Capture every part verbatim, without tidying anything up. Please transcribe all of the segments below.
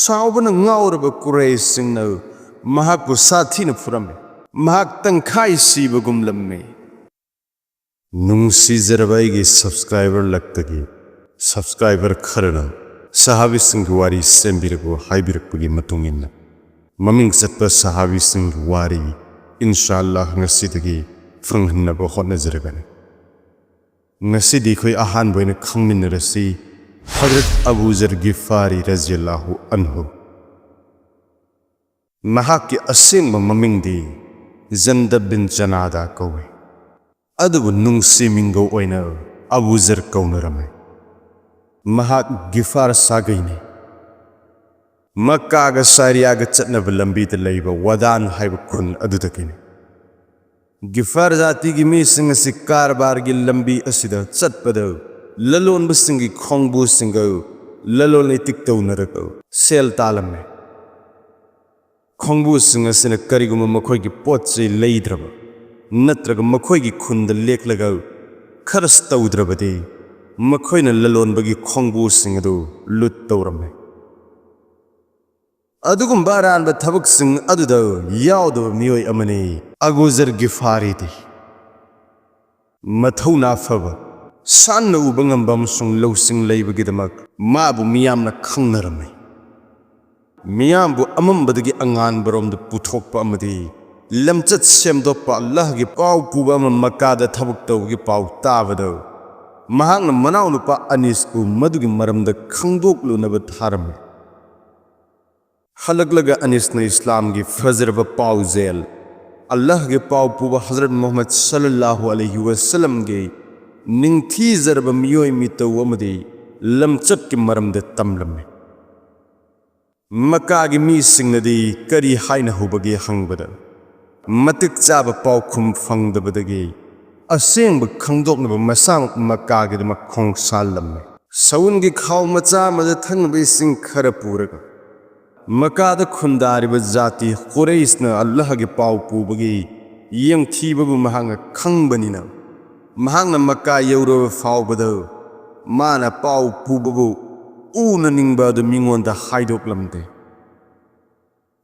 ꯁꯥꯎꯕꯅ ꯉꯥꯎꯔꯕ ꯀꯨꯔꯩꯁꯤꯡꯅ ꯃꯍꯥꯛꯄꯨ ꯁꯥꯊꯤꯅ ꯐꯨꯔꯝꯃꯤ꯫ ꯃꯍꯥꯛ ꯇꯪꯈꯥꯏ ꯁꯤꯕꯒꯨꯝꯂꯝꯃꯤ꯫ ꯅꯨꯡꯁꯤꯖꯔꯕ ꯑꯩꯒꯤ subscriber ꯂꯛꯇꯒꯤ subscriber ꯈꯔꯅ ꯁꯍꯥꯕꯤꯁꯤꯡꯒꯤ ꯋꯥꯔꯤ ꯁꯦꯝꯕꯤꯔꯛꯎ ꯍꯥꯏꯕꯤꯔꯛꯄꯒꯤ ꯃꯇꯨꯡ ꯏꯟꯅ, ꯃꯃꯤꯡ ꯆꯠꯄ ꯁꯍꯥꯕꯤꯁꯤꯡꯒꯤ ꯋꯥꯔꯤ ꯏꯟꯁꯥ ꯑꯜꯂꯥꯍ ꯉꯁꯤꯗꯒꯤ ꯐꯪꯍꯟꯅꯕ ꯍꯣꯠꯅꯖꯔꯒꯅꯤ꯫ ꯉꯁꯤꯗꯤ ꯑꯩꯈꯣꯏ ꯑꯍꯥꯟꯕ ꯑꯣꯏꯅ ꯈꯪꯃꯤꯟꯅꯔꯁꯤ ꯍꯖꯔꯠ ꯑꯕꯨ ꯖꯔ ꯒꯤꯐꯥꯔꯤ ꯔꯖꯤꯌꯜꯂꯥꯍꯨ ꯑꯟꯍꯨ꯫ ꯃꯍꯥꯛꯀꯤ ꯑꯁꯦꯡꯕ ꯃꯃꯤꯡꯗꯤ ꯖꯟꯗꯕ ꯕꯤꯟ ꯖꯅꯥꯗꯥ ꯀꯧꯏ, ꯑꯗꯨꯕꯨ ꯅꯨꯡꯁꯤ ꯃꯤꯡꯒꯧ ꯑꯣꯏꯅ ꯑꯕꯨ ꯖꯔ ꯀꯧꯅꯔꯝꯃꯤ꯫ ꯃꯍꯥꯛ ꯒꯤꯐꯥꯔ ꯁꯥꯒꯩꯅꯤ꯫ ꯃꯛꯀꯥꯒ ꯁꯥꯏꯔꯤꯌꯥꯒ ꯆꯠꯅꯕ ꯂꯝꯕꯤꯗ ꯂꯩꯕ ꯋꯥꯗꯥꯟ ꯍꯥꯏꯕ ꯈꯨꯟ ꯑꯗꯨꯗꯒꯤꯅꯤ꯫ ꯒꯤꯐꯥꯔ ꯖꯥꯇꯤꯒꯤ ꯃꯤꯁꯤꯡ ꯑꯁꯤ ꯀꯔꯕꯥꯔꯒꯤ ꯂꯝꯕꯤ ꯑꯁꯤꯗ ꯆꯠꯄꯗ ꯂꯂꯣꯟꯕꯁꯤꯡꯒꯤ ꯈꯣꯡꯕꯨꯁꯤꯡꯒ ꯂꯂꯣꯟ ꯏꯇꯤꯛ ꯇꯧꯅꯔꯒ ꯁꯦꯜ ꯇꯥꯜꯂꯝꯃꯤ꯫ ꯈꯣꯡꯕꯨꯁꯤꯡ ꯑꯁꯤꯅ ꯀꯔꯤꯒꯨꯝꯕ ꯃꯈꯣꯏꯒꯤ ꯄꯣꯠ ꯆꯩ ꯂꯩꯗ꯭ꯔꯕ ꯅꯠꯇ꯭ꯔꯒ ꯃꯈꯣꯏꯒꯤ ꯈꯨꯟꯗ ꯂꯦꯛꯂꯒ ꯈꯔꯁ ꯇꯧꯗ꯭ꯔꯕꯗꯤ ꯃꯈꯣꯏꯅ ꯂꯂꯣꯟꯕꯒꯤ ꯈꯣꯡꯕꯨꯁꯤꯡ ꯑꯗꯨ ꯂꯨꯠ ꯇꯧꯔꯝꯃꯤ꯫ ꯑꯗꯨꯒꯨꯝꯕ ꯑꯔꯥꯟꯕ ꯊꯕꯛꯁꯤꯡ ꯑꯗꯨꯗ ꯌꯥꯎꯗꯕ ꯃꯤꯑꯣꯏ ꯑꯃꯅꯤ ꯑꯕꯨ ꯖꯔ ꯒꯤꯐꯥꯔꯤꯗꯤ꯫ ꯃꯊꯧꯅꯥ ꯐꯕ, ꯁꯥꯟꯅ ꯎꯕ ꯉꯝꯕ ꯑꯃꯁꯨꯡ ꯂꯧꯁꯤꯡ ꯂꯩꯕꯒꯤꯗꯃꯛ ꯃꯥꯕꯨ ꯃꯤꯌꯥꯝꯅ ꯈꯪꯅꯔꯝꯃꯤ꯫ ꯃꯤꯌꯥꯝꯕꯨ ꯑꯃꯝꯕꯗꯒꯤ ꯑꯉꯥꯟꯕꯔꯣꯝꯗ ꯄꯨꯊꯣꯛꯄ ꯑꯃꯗꯤ ꯂꯝꯆꯠ ꯁꯦꯝꯗꯣꯛꯄ ꯑꯜꯂꯥꯍꯒꯤ ꯄꯥꯎ ꯄꯨꯕ ꯑꯃ ꯃꯛꯀꯥꯗ ꯊꯕꯛ ꯇꯧꯕꯒꯤ ꯄꯥꯎ ꯇꯥꯕꯗ, ꯃꯍꯥꯛꯅ ꯃꯅꯥꯎꯅꯨꯄꯥ ꯑꯅꯤꯁꯄꯨ ꯃꯗꯨꯒꯤ ꯃꯔꯝꯗ ꯈꯪꯗꯣꯛꯂꯨꯅꯕ ꯊꯥꯔꯝꯃꯤ꯫ ꯍꯜꯂꯛꯂꯒ ꯑꯅꯤꯁꯅ ꯏꯁꯂꯥꯝꯒꯤ ꯐꯖꯔꯕ ꯄꯥꯎꯖꯦꯜ, ꯑꯜꯂꯥꯍꯒꯤ ꯄꯥꯎ ꯄꯨꯕ ꯍꯖꯔꯠ ꯃꯨꯍꯝꯃꯗ ꯁꯜꯂꯜꯂꯥꯍꯨ ꯑꯂꯩꯍꯤ ꯋꯁꯜꯂꯝꯒꯤ ꯅꯤꯡꯊꯤꯖꯔꯕ ꯃꯤꯑꯣꯏ ꯃꯤꯇꯧ ꯑꯃꯗꯤ ꯂꯝꯆꯠꯀꯤ ꯃꯔꯝꯗ ꯇꯝꯂꯝꯃꯤ꯫ ꯃꯛꯀꯥꯒꯤ ꯃꯤꯁꯤꯡꯅꯗꯤ ꯀꯔꯤ ꯍꯥꯏꯅꯍꯧꯕꯒꯦ ꯍꯪꯕꯗ, ꯃꯇꯤꯛ ꯆꯥꯕ ꯄꯥꯎꯈꯨꯝ ꯐꯪꯗꯕꯗꯒꯤ ꯑꯁꯦꯡꯕ ꯈꯪꯗꯣꯛꯅꯕ ꯃꯁꯥꯃꯛ ꯃꯛꯀꯥꯒꯤꯗꯃꯛ ꯈꯣꯡꯁꯥꯜꯂꯝꯃꯤ꯫ ꯁꯎꯟꯒꯤ ꯈꯥꯎ ꯃꯆꯥ ꯑꯃꯗ ꯊꯛꯅꯕ ꯏꯁꯤꯡ ꯈꯔ ꯄꯨꯔꯒ, ꯃꯛꯀꯥꯗ ꯈꯨꯟꯗꯥꯔꯤꯕ ꯖꯥꯇꯤ ꯀꯨꯔꯩꯁꯅ ꯑꯜꯂꯥꯍꯒꯤ ꯄꯥꯎ ꯄꯨꯕꯒꯤ ꯌꯦꯡꯊꯤꯕꯕꯨ ꯃꯍꯥꯛꯅ ꯈꯪꯕꯅꯤꯅ, ꯃꯍꯥꯛꯅ ꯃꯛꯀꯥ ꯌꯧꯔꯕ ꯐꯥꯎꯕꯗ ꯃꯥꯅ ꯄꯥꯎ ꯄꯨꯕꯕꯨ ꯎꯅꯅꯤꯡꯕ ꯑꯗꯨ ꯃꯤꯉꯣꯟꯗ ꯍꯥꯏꯗꯣꯛꯂꯝꯗꯦ꯫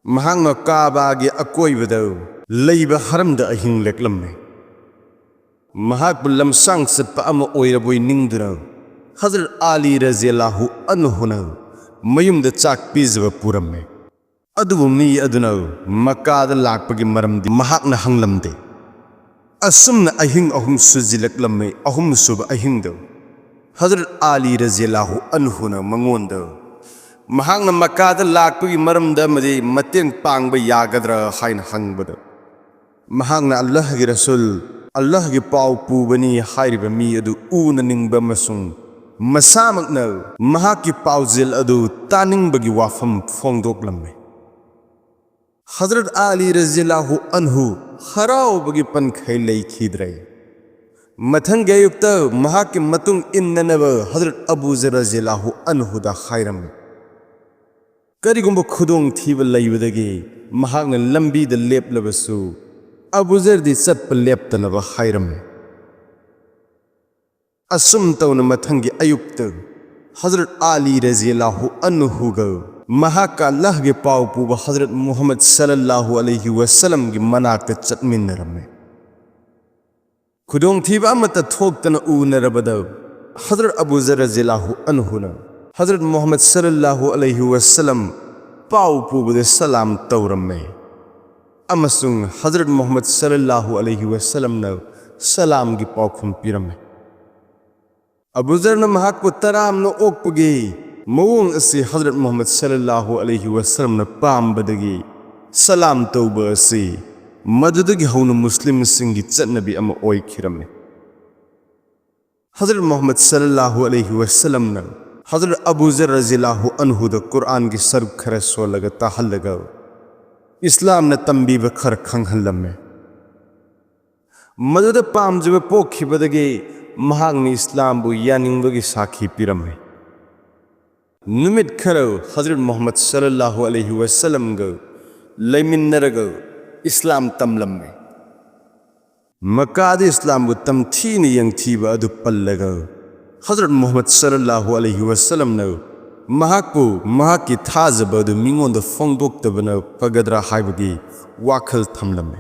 ꯃꯍꯥꯛꯅ ꯀꯥꯕꯥꯒꯤ ꯑꯀꯣꯏꯕꯗ ꯂꯩꯕ ꯍꯔꯝꯗ ꯑꯍꯤꯡ ꯂꯦꯛꯂꯝꯃꯤ꯫ ꯃꯍꯥꯛꯄꯨ ꯂꯝꯁꯥꯡ ꯆꯠꯄ ꯑꯃ ꯑꯣꯏꯔꯕꯣꯏ ꯅꯤꯡꯗꯨꯅ ꯍꯖꯔꯠ ꯑꯥꯂꯤ ꯔꯖꯤꯌꯜꯂꯥꯍꯨ ꯑꯟꯍꯨꯅ ꯃꯌꯨꯝꯗ ꯆꯥꯛ ꯄꯤꯖꯕ ꯄꯨꯔꯝꯃꯤ꯫ ꯑꯗꯨꯕꯨ ꯃꯤ ꯑꯗꯨꯅ ꯃꯀꯥꯗ ꯂꯥꯛꯄꯒꯤ ꯃꯔꯝꯗꯤ ꯃꯍꯥꯛꯅ ꯍꯪꯂꯝꯗꯦ꯫ ꯑꯁꯨꯝꯅ ꯑꯍꯤꯡ ꯑꯍꯨꯝ ꯁꯨꯖꯤꯜꯂꯛꯂꯝꯃꯤ꯫ ꯑꯍꯨꯝꯁꯨꯕ ꯑꯍꯤꯡꯗ ꯍꯖꯔꯠ ꯑꯥꯂꯤ ꯔꯖꯤꯌꯜꯂꯥꯍꯨ ꯑꯟꯍꯨꯅ ꯃꯉꯣꯟꯗ ꯃꯍꯥꯛꯅ ꯃꯀꯥꯗ ꯂꯥꯛꯄꯒꯤ ꯃꯔꯝꯗ ꯑꯃꯗꯤ ꯃꯇꯦꯡ ꯄꯥꯡꯕ ꯌꯥꯒꯗ꯭ꯔꯥ ꯍꯥꯏꯅ ꯍꯪꯕꯗ, ꯃꯍꯥꯛꯅ "ꯑꯜꯂꯥꯍꯒꯤ ꯔꯁꯨꯜ, ꯑꯜꯂꯥꯍꯒꯤ ꯄꯥꯎ ꯄꯨꯕꯅꯤ" ꯍꯥꯏꯔꯤꯕ ꯃꯤ ꯑꯗꯨ ꯎꯅꯅꯤꯡꯕ ꯑꯃꯁꯨꯡ ꯃꯁꯥꯃꯛꯅ ꯃꯍꯥꯛꯀꯤ ꯄꯥꯎꯖꯦꯜ ꯑꯗꯨ ꯇꯥꯅꯤꯡꯕꯒꯤ ꯋꯥꯐꯝ ꯐꯣꯡꯗꯣꯛꯂꯝꯃꯤ꯫ ꯍꯖꯔꯠ ꯑꯥꯂꯤ ꯔꯖꯤꯌꯜꯂꯥꯍꯨ ꯑꯟꯍꯨ ꯍꯔꯥꯎꯕꯒꯤ ꯄꯟꯈꯩ ꯂꯩꯈꯤꯗ꯭ꯔꯦ꯫ ꯃꯊꯪꯒꯤ ꯑꯌꯨꯛꯇ ꯃꯍꯥꯛꯀꯤ ꯃꯇꯨꯡ ꯏꯟꯅꯅꯕ ꯍꯖꯔꯠ ꯑꯕꯨ ꯖꯔ ꯔꯖꯤꯌꯜꯂꯥꯍꯨ ꯑꯟꯍꯨꯗ ꯍꯥꯏꯔꯝꯃꯤ꯫ ꯀꯔꯤꯒꯨꯝꯕ ꯈꯨꯗꯣꯡꯊꯤꯕ ꯂꯩꯕꯗꯒꯤ ꯃꯍꯥꯛꯅ ꯂꯝꯕꯤꯗ ꯂꯦꯞꯂꯕꯁꯨ, ꯑꯕꯨ ꯖꯔꯗꯤ ꯆꯠꯄ ꯂꯦꯞꯇꯅꯕ ꯍꯥꯏꯔꯝꯃꯤ꯫ ꯑꯁꯨꯝ ꯇꯧꯅ ꯃꯊꯪꯒꯤ ꯑꯌꯨꯛꯇ ꯍꯖꯔꯠ ꯑꯥꯂꯤ ꯔꯖꯤꯌꯜꯂꯥꯍꯨ ꯑꯟꯍꯨꯒ ꯃꯍꯥꯛꯀ ꯑꯜꯂꯥꯍꯒꯤ ꯄꯥꯎ ꯄꯨꯕ ꯍꯖꯔꯠ ꯃꯨꯍꯝꯃꯗ ꯁꯜꯂꯜꯂꯥꯍꯨ ꯑꯂꯩꯍꯤ ꯋꯁꯜꯂꯝꯒꯤ ꯃꯅꯥꯛꯇ ꯆꯠꯃꯤꯟꯅꯔꯝꯃꯤ꯫ ꯈꯨꯗꯣꯡꯊꯤꯕ ꯑꯃꯠꯇ ꯊꯣꯛꯇꯅ ꯎꯅꯔꯕꯗ ꯍꯖꯔꯠ ꯑꯕꯨ ꯖꯔ ꯔꯖꯤꯌꯜꯂꯥꯍꯨ ꯑꯟꯍꯨꯅ ꯍꯖꯔꯠ ꯃꯨꯍꯝꯃꯗ ꯁꯜꯂꯜꯂꯥꯍꯨ ꯑꯂꯩꯍꯤ ꯋꯁꯜꯂꯝ ꯄꯥꯎ ꯄꯨꯕꯗ ꯁꯂꯥꯝ ꯇꯧꯔꯝꯃꯤ ꯑꯃꯁꯨꯡ ꯍꯖꯔꯠ ꯃꯨꯍꯝꯃꯗ ꯁꯜꯂꯜꯂꯥꯍꯨ ꯑꯂꯩꯍꯤ ꯋꯁꯜꯂꯝꯅ ꯁꯂꯥꯝꯒꯤ ꯄꯥꯎꯈꯨꯝ ꯄꯤꯔꯝꯃꯤ꯫ ꯑꯕꯨ ꯖꯔꯅ ꯃꯍꯥꯛꯄꯨ ꯇꯔꯥꯝꯅ ꯑꯣꯛꯄꯒꯤ ꯃꯑꯣꯡ ꯑꯁꯤ ꯍꯖꯔꯠ ꯃꯨꯍꯝꯃꯗ ꯁꯜꯂꯜꯂꯥꯍꯨ ꯑꯂꯩꯍꯤ ꯋꯁꯜꯂꯝꯅ ꯄꯥꯝꯕꯗꯒꯤ ꯁꯂꯥꯝ ꯇꯧꯕ ꯑꯁꯤ ꯃꯗꯨꯗꯒꯤ ꯍꯧꯅ ꯃꯨꯁꯂꯤꯝꯁꯤꯡꯒꯤ ꯆꯠꯅꯕꯤ ꯑꯃ ꯑꯣꯏꯈꯤꯔꯝꯃꯤ꯫ ꯍꯖꯔꯠ ꯃꯨꯍꯝꯃꯗ ꯁꯜꯂꯜꯂꯥꯍꯨ ꯑꯂꯩꯍꯤ ꯋꯁꯜꯂꯝꯅ ꯍꯖꯔꯠ ꯑꯕꯨ ꯖꯔ ꯔꯖꯤꯌꯜꯂꯥꯍꯨ ꯑꯟꯍꯨꯗ ꯀꯨꯔꯥꯟꯒꯤ ꯁꯔꯨꯛ ꯈꯔ ꯁꯣꯜꯂꯒ ꯇꯥꯍꯜꯂꯒ ꯏꯁꯂꯥꯝꯅ ꯇꯝꯕꯤꯕ ꯈꯔ ꯈꯪꯍꯜꯂꯝꯃꯤ꯫ ꯃꯗꯨꯗ ꯄꯥꯝꯖꯕ ꯄꯣꯛꯈꯤꯕꯗꯒꯤ ꯃꯍꯥꯛꯅ ꯏꯁꯂꯥꯝꯕꯨ ꯌꯥꯅꯤꯡꯕꯒꯤ ꯁꯥꯈꯤ ꯄꯤꯔꯝꯃꯤ꯫ ꯅꯨꯃꯤꯠ ꯈꯔ ꯍꯖꯔꯠ ꯃꯨꯍꯝꯃꯗ ꯁꯜꯂꯜꯂꯥꯍꯨ ꯑꯂꯩꯍꯤ ꯋꯁꯜꯂꯝꯒ ꯂꯩꯃꯤꯟꯅꯔꯒ ꯏꯁꯂꯥꯝ ꯇꯝꯂꯝꯃꯤ꯫ ꯃꯀꯥꯗ ꯏꯁꯂꯥꯝꯕꯨ ꯇꯝꯊꯤꯅ ꯌꯦꯡꯊꯤꯕ ꯑꯗꯨ ꯄꯜꯂꯒ ꯍꯖꯔꯠ ꯃꯨꯍꯝꯃꯗ ꯁꯜꯂꯜꯂꯥꯍꯨ ꯑꯂꯩꯍꯤ ꯋꯁꯜꯂꯝꯅ ꯃꯍꯥꯛꯄꯨ ꯃꯍꯥꯛꯀꯤ ꯊꯥꯖꯕ ꯑꯗꯨ ꯃꯤꯉꯣꯟꯗ ꯐꯣꯡꯗꯣꯛꯇꯕꯅ ꯐꯒꯗ꯭ꯔꯥ ꯍꯥꯏꯕꯒꯤ ꯋꯥꯈꯜ ꯊꯝꯂꯝꯃꯤ꯫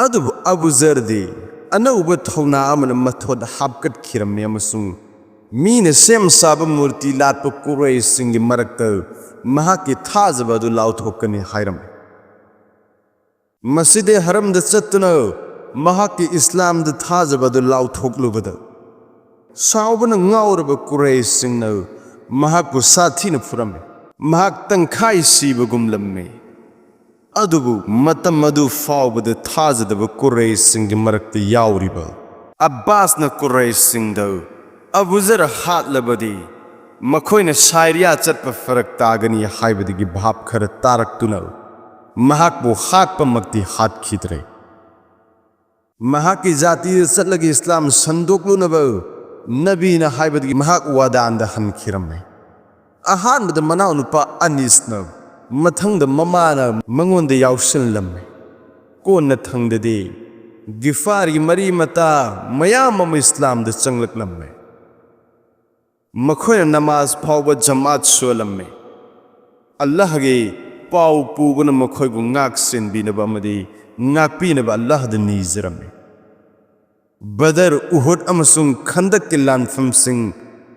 ꯑꯗꯨꯕꯨ ꯑꯕꯨ ꯖꯔꯗꯤ ꯑꯅꯧꯕ ꯊꯧꯅꯥ ꯑꯃꯅ ꯃꯊꯣꯟ ꯍꯥꯞꯀꯠꯈꯤꯔꯝꯃꯤ ꯑꯃꯁꯨꯡ ꯃꯤꯅ ꯁꯦꯝ ꯁꯥꯕ ꯃꯨꯔꯇꯤ ꯂꯥꯠꯄ ꯀꯨꯔꯩꯁꯤꯡꯒꯤ ꯃꯔꯛꯇ ꯃꯍꯥꯛꯀꯤ ꯊꯥꯖꯕ ꯑꯗꯨ ꯂꯥꯎꯊꯣꯛꯀꯅꯤ ꯍꯥꯏꯔꯝꯃꯤ꯫ ꯃꯁꯖꯤꯗ ꯍꯔꯝꯗ ꯆꯠꯇꯨꯅ ꯃꯍꯥꯛꯀꯤ ꯏꯁꯂꯥꯝꯗ ꯊꯥꯖꯕ ꯑꯗꯨ ꯂꯥꯎꯊꯣꯛꯂꯨꯕꯗ, ꯁꯥꯎꯕꯅ ꯉꯥꯎꯔꯕ ꯀꯨꯔꯩꯁꯤꯡꯅ ꯃꯍꯥꯛꯄꯨ ꯁꯥꯊꯤꯅ ꯐꯨꯔꯝꯃꯤ꯫ ꯃꯍꯥꯛ ꯇꯪꯈꯥꯏ ꯁꯤꯕꯒꯨꯝꯂꯝꯃꯤ꯫ ꯑꯗꯨꯕꯨ ꯃꯇꯝ ꯑꯗꯨ ꯐꯥꯎꯕꯗ ꯊꯥꯖꯗꯕ ꯀꯨꯔꯩꯁꯤꯡꯒꯤ ꯃꯔꯛꯇ ꯌꯥꯎꯔꯤꯕ ꯑꯕꯥꯁꯅ ꯀꯨꯔꯩꯁꯤꯡꯗ, "ꯑꯕꯨꯖꯔ ꯍꯥꯠꯂꯕꯗꯤ ꯃꯈꯣꯏꯅ ꯁꯥꯏꯔꯤꯌꯥ ꯆꯠꯄ ꯐꯔꯛ ꯇꯥꯒꯅꯤ" ꯍꯥꯏꯕꯗꯒꯤ ꯚꯥꯞ ꯈꯔ ꯇꯥꯔꯛꯇꯨꯅ ꯃꯍꯥꯛꯄꯨ ꯍꯥꯠꯄꯃꯛꯇꯤ ꯍꯥꯠꯈꯤꯗ꯭ꯔꯦ꯫ ꯃꯍꯥꯛꯀꯤ ꯖꯥꯇꯤꯗ ꯆꯠꯂꯒ ꯏꯁꯂꯥꯝ ꯁꯟꯗꯣꯛꯂꯨꯅꯕ ꯅꯕꯤꯅ ꯍꯥꯏꯕꯗꯒꯤ ꯃꯍꯥꯛ ꯋꯥꯗꯥꯟꯗ ꯍꯟꯈꯤꯔꯝꯃꯤ꯫ ꯑꯍꯥꯟꯕꯗ ꯃꯅꯥꯎꯅꯨꯄꯥ ꯑꯅꯤꯁꯅ, ꯃꯊꯪꯗ ꯃꯃꯥꯅ ꯃꯉꯣꯟꯗ ꯌꯥꯎꯁꯤꯜꯂꯝꯃꯤ꯫ ꯀꯣꯟꯅ ꯊꯪꯗꯗꯤ ꯒꯤꯐꯥꯔꯒꯤ ꯃꯔꯤ ꯃꯇꯥ ꯃꯌꯥꯝ ꯑꯃ ꯏꯁꯂꯥꯝꯗ ꯆꯪꯂꯛꯂꯝꯃꯤ꯫ ꯃꯈꯣꯏꯅ ꯅꯃꯥꯖ ꯐꯥꯎꯕ ꯖꯃꯥꯠ ꯁꯨꯍꯜꯂꯝꯃꯤ꯫ ꯑꯜꯂꯥꯍꯒꯤ ꯄꯥꯎ ꯄꯨꯕꯅ ꯃꯈꯣꯏꯕꯨ ꯉꯥꯛ ꯁꯦꯟꯕꯤꯅꯕ ꯑꯃꯗꯤ ꯉꯥꯛꯄꯤꯅꯕ ꯑꯜꯂꯥꯍꯗ ꯅꯤꯖꯔꯝꯃꯤ꯫ ꯕꯗꯔ, ꯎꯍꯨꯗ ꯑꯃꯁꯨꯡ ꯈꯟꯗꯛꯀꯤ ꯂꯥꯟꯐꯝꯁꯤꯡ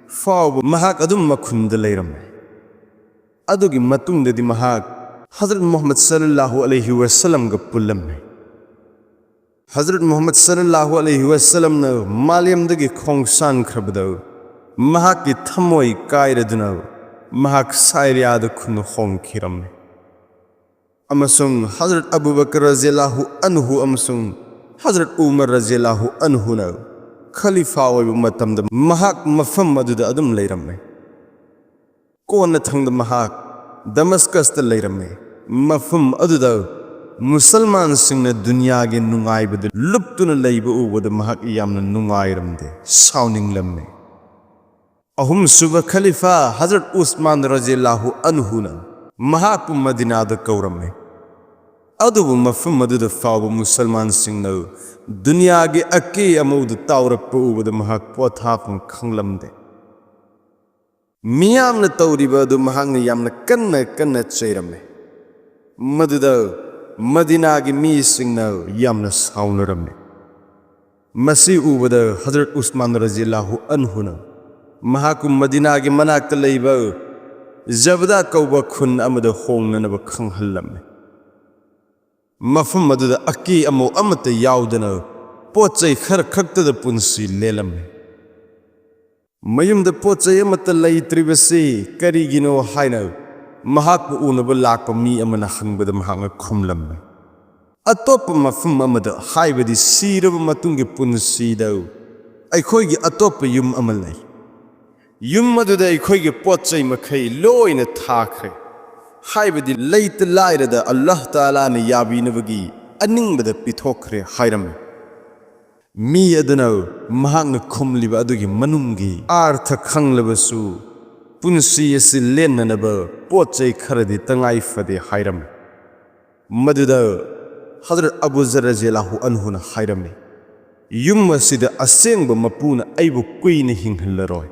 ꯐꯥꯎꯕ ꯃꯍꯥꯛ ꯑꯗꯨꯝ ꯃꯈꯨꯟꯗ ꯂꯩꯔꯝꯃꯤ꯫ ꯑꯗꯨꯒꯤ ꯃꯇꯨꯡꯗꯗꯤ ꯃꯍꯥꯛ ꯍꯖꯔꯠ ꯃꯨꯍꯝꯃꯗ ꯁꯜꯂꯜꯂꯥꯍꯨ ꯑꯂꯩꯍꯤ ꯋꯁꯜꯂꯝꯒ ꯄꯨꯜꯂꯝꯃꯤ꯫ ꯍꯖꯔꯠ ꯃꯨꯍꯝꯃꯗ ꯁꯜꯂꯜꯂꯥꯍꯨ ꯑꯂꯩꯍꯤ ꯋꯁꯜꯂꯝꯅ ꯃꯥꯂꯦꯝꯗꯒꯤ ꯈꯣꯡꯁꯥꯟꯈ꯭ꯔꯕꯗ ꯃꯍꯥꯛꯀꯤ ꯊꯃꯣꯏ ꯀꯥꯏꯔꯗꯨꯅ ꯃꯍꯥꯛ ꯁꯥꯏꯔꯤꯌꯥꯗ ꯈꯨꯟ ꯍꯣꯡꯈꯤꯔꯝꯃꯤ꯫ ꯑꯃꯁꯨꯡ ꯍꯖꯔꯠ ꯑꯕꯨ ꯕꯀꯔ ꯔꯖꯤꯌꯜꯂꯥꯍꯨ ꯑꯟꯍꯨ ꯑꯃꯁꯨꯡ ꯍꯖꯔꯠ ꯎꯃꯔ ꯔꯖꯤꯌꯜꯂꯥꯍꯨ ꯑꯟꯍꯨꯅ ꯈꯂꯤꯐꯥ ꯑꯣꯏꯕ ꯃꯇꯝꯗ ꯃꯍꯥꯛ ꯃꯐꯝ ꯑꯗꯨꯗ ꯑꯗꯨꯝ ꯂꯩꯔꯝꯃꯤ꯫ ꯀꯣꯟꯅ ꯊꯪꯗ ꯃꯍꯥꯛ ꯗꯃꯁꯀꯁꯇ ꯂꯩꯔꯝꯃꯤ꯫ ꯃꯐꯝ ꯑꯗꯨꯗ ꯃꯨꯁꯜꯃꯥꯟꯁꯤꯡꯅ ꯗꯨꯅꯤꯌꯥꯒꯤ ꯅꯨꯡꯉꯥꯏꯕꯗ ꯂꯨꯞꯇꯨꯅ ꯂꯩꯕ ꯎꯕꯗ ꯃꯍꯥꯛ ꯌꯥꯝꯅ ꯅꯨꯡꯉꯥꯏꯔꯝꯗꯦ, ꯁꯥꯎꯅꯤꯡꯂꯝꯃꯤ꯫ ꯑꯍꯨꯝꯁꯨꯕ ꯈꯂꯤꯐꯥ ꯍꯖꯔꯠ ꯎꯁꯃꯥꯟ ꯔꯖꯤꯌꯜꯂꯥꯍꯨ ꯑꯟꯍꯨꯅ ꯃꯍꯥꯛꯄꯨ ꯃꯗꯤꯅꯥꯗ ꯀꯧꯔꯝꯃꯤ꯫ ꯑꯗꯨꯕꯨ ꯃꯐꯝ ꯑꯗꯨꯗ ꯐꯥꯎꯕ ꯃꯨꯁꯜꯃꯥꯟꯁꯤꯡꯅ ꯗꯨꯅꯤꯌꯥꯒꯤ ꯑꯀꯦ ꯑꯃꯧꯗ ꯇꯥꯎꯔꯛꯄ ꯎꯕꯗ ꯃꯍꯥꯛ ꯄꯣꯊꯥꯐꯝ ꯈꯪꯂꯝꯗꯦ꯫ ꯃꯤꯌꯥꯝꯅ ꯇꯧꯔꯤꯕ ꯑꯗꯨ ꯃꯍꯥꯛꯅ ꯌꯥꯝꯅ ꯀꯟꯅ ꯀꯟꯅ ꯆꯩꯔꯝꯃꯤ꯫ ꯃꯗꯨꯗ ꯃꯗꯤꯅꯥꯒꯤ ꯃꯤꯁꯤꯡꯅ ꯌꯥꯝꯅ ꯁꯥꯎꯅꯔꯝꯃꯤ꯫ ꯃꯁꯤ ꯎꯕꯗ ꯍꯖꯔꯠ ꯎꯁꯃꯥꯟ ꯔꯖꯤꯌꯜꯂꯥꯍꯨ ꯑꯟꯍꯨꯅ ꯃꯍꯥꯛꯄꯨ ꯃꯗꯤꯅꯥꯒꯤ ꯃꯅꯥꯛꯇ ꯂꯩꯕ ꯖꯕꯗꯥ ꯀꯧꯕ ꯈꯨꯟ ꯑꯃꯗ ꯍꯣꯡꯅꯅꯕ ꯈꯪꯍꯜꯂꯝꯃꯤ꯫ ꯃꯐꯝ ꯑꯗꯨꯗ ꯑꯀꯤ ꯑꯃꯧ ꯑꯃꯠꯇ ꯌꯥꯎꯗꯅ ꯄꯣꯠ ꯆꯩ ꯈꯔ ꯈꯛꯇꯗ ꯄꯨꯟꯁꯤ ꯂꯦꯜꯂꯝꯃꯤ꯫ ꯃꯌꯨꯝꯗ ꯄꯣꯠ ꯆꯩ ꯑꯃꯠꯇ ꯂꯩꯇ꯭ꯔꯤꯕꯁꯤ ꯀꯔꯤꯒꯤꯅꯣ ꯍꯥꯏꯅ ꯃꯍꯥꯛꯄꯨ ꯎꯅꯕ ꯂꯥꯛꯄ ꯃꯤ ꯑꯃꯅ ꯍꯪꯕꯗ ꯃꯍꯥꯛꯅ ꯈꯨꯝꯂꯝꯃꯤ, "ꯑꯇꯣꯞꯄ ꯃꯐꯝ ꯑꯃꯗ, ꯍꯥꯏꯕꯗꯤ ꯁꯤꯔꯕ ꯃꯇꯨꯡꯒꯤ ꯄꯨꯟꯁꯤꯗ ꯑꯩꯈꯣꯏꯒꯤ ꯑꯇꯣꯞꯄ ꯌꯨꯝ ꯑꯃ ꯂꯩ꯫ ꯌꯨꯝ ꯑꯗꯨꯗ ꯑꯩꯈꯣꯏꯒꯤ ꯄꯣꯠ ꯆꯩ ꯃꯈꯩ ꯂꯣꯏꯅ ꯊꯥꯈ꯭ꯔꯦ, ꯍꯥꯏꯕꯗꯤ ꯂꯩꯇ ꯂꯥꯏꯔꯗ ꯑꯜꯂꯥꯍ ꯇꯥꯂꯥꯅ ꯌꯥꯕꯤꯅꯕꯒꯤ ꯑꯅꯤꯡꯕꯗ ꯄꯤꯊꯣꯛꯈ꯭ꯔꯦ" ꯍꯥꯏꯔꯝꯃꯤ꯫ ꯃꯤ ꯑꯗꯨꯅ ꯃꯍꯥꯛꯅ ꯈꯨꯝꯂꯤꯕ ꯑꯗꯨꯒꯤ ꯃꯅꯨꯡꯒꯤ ꯑꯥꯔꯊ ꯈꯪꯂꯕꯁꯨ, ꯄꯨꯟꯁꯤ ꯑꯁꯤ ꯂꯦꯟꯅꯅꯕ ꯄꯣꯠ ꯆꯩ ꯈꯔꯗꯤ ꯇꯉꯥꯏ ꯐꯗꯦ ꯍꯥꯏꯔꯝꯃꯤ꯫ ꯃꯗꯨꯗ ꯍꯖꯔꯠ ꯑꯕꯨ ꯖꯔ ꯔꯖꯤꯌꯜꯂꯥꯍꯨ ꯑꯟꯍꯨꯅ ꯍꯥꯏꯔꯝꯃꯤ, "ꯌꯨꯝ ꯑꯁꯤꯗ ꯑꯁꯦꯡꯕ ꯃꯄꯨꯅ ꯑꯩꯕꯨ ꯀꯨꯏꯅ ꯍꯤꯡꯍꯜꯂꯔꯣꯏ"꯫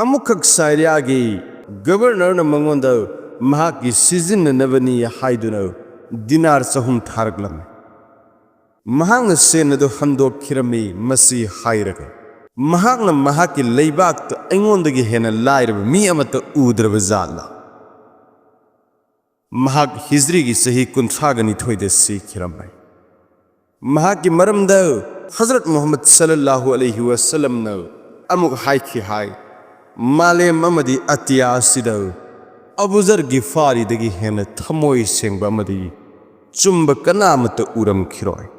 ꯑꯃꯨꯛꯈꯛ ꯁꯥꯏꯔꯤꯌꯥꯒꯤ ꯒꯕꯔꯅꯔꯅ ꯃꯉꯣꯟꯗ ꯃꯍꯥꯛꯀꯤ ꯁꯤꯖꯤꯟꯅꯅꯕꯅꯤ ꯍꯥꯏꯗꯨꯅ ꯗꯤꯅꯥꯔ ꯆꯍꯨꯝ ꯊꯥꯔꯛꯂꯝꯃꯤ꯫ ꯃꯍꯥꯛꯅ ꯁꯦꯟ ꯑꯗꯨ ꯍꯟꯗꯣꯛꯈꯤꯔꯝꯃꯤ꯫ ꯃꯁꯤ ꯍꯥꯏꯔꯒ, "ꯃꯍꯥꯛꯅ ꯃꯍꯥꯛꯀꯤ ꯂꯩꯕꯥꯛꯇ ꯑꯩꯉꯣꯟꯗꯒꯤ ꯍꯦꯟꯅ ꯂꯥꯏꯔꯕ ꯃꯤ ꯑꯃꯠꯇ ꯎꯗ꯭ꯔꯕ ꯖꯥꯠꯂꯥ?" ꯃꯍꯥꯛ ꯍꯤꯖ꯭ꯔꯤꯒꯤ ꯆꯍꯤ ꯀꯨꯟꯊ꯭ꯔꯥꯒ ꯅꯤꯊꯣꯏꯗ ꯁꯤꯈꯤꯔꯝꯃꯤ꯫ ꯃꯍꯥꯛꯀꯤ ꯃꯔꯝꯗ ꯍꯖꯔꯠ ꯃꯨꯍꯝꯃꯗ ꯁꯜꯂꯜꯂꯥꯍꯨ ꯑꯂꯩꯍꯤ ꯋꯁꯜꯂꯝꯅ ꯑꯃꯨꯛ ꯍꯥꯏꯈꯤ ꯍꯥꯏ, "ꯃꯥꯂꯦꯝ ꯑꯃꯗꯤ ꯑꯇꯤꯌꯥ ꯑꯁꯤꯗ ꯑꯕꯨ ꯖꯔ ꯒꯤꯐꯥꯔꯤꯗꯒꯤ ꯍꯦꯟꯅ ꯊꯃꯣꯏ ꯁꯦꯡꯕ ꯑꯃꯗꯤ ꯆꯨꯝꯕ ꯀꯅꯥꯃꯠꯇ ꯎꯔꯝꯈꯤꯔꯣꯏ"꯫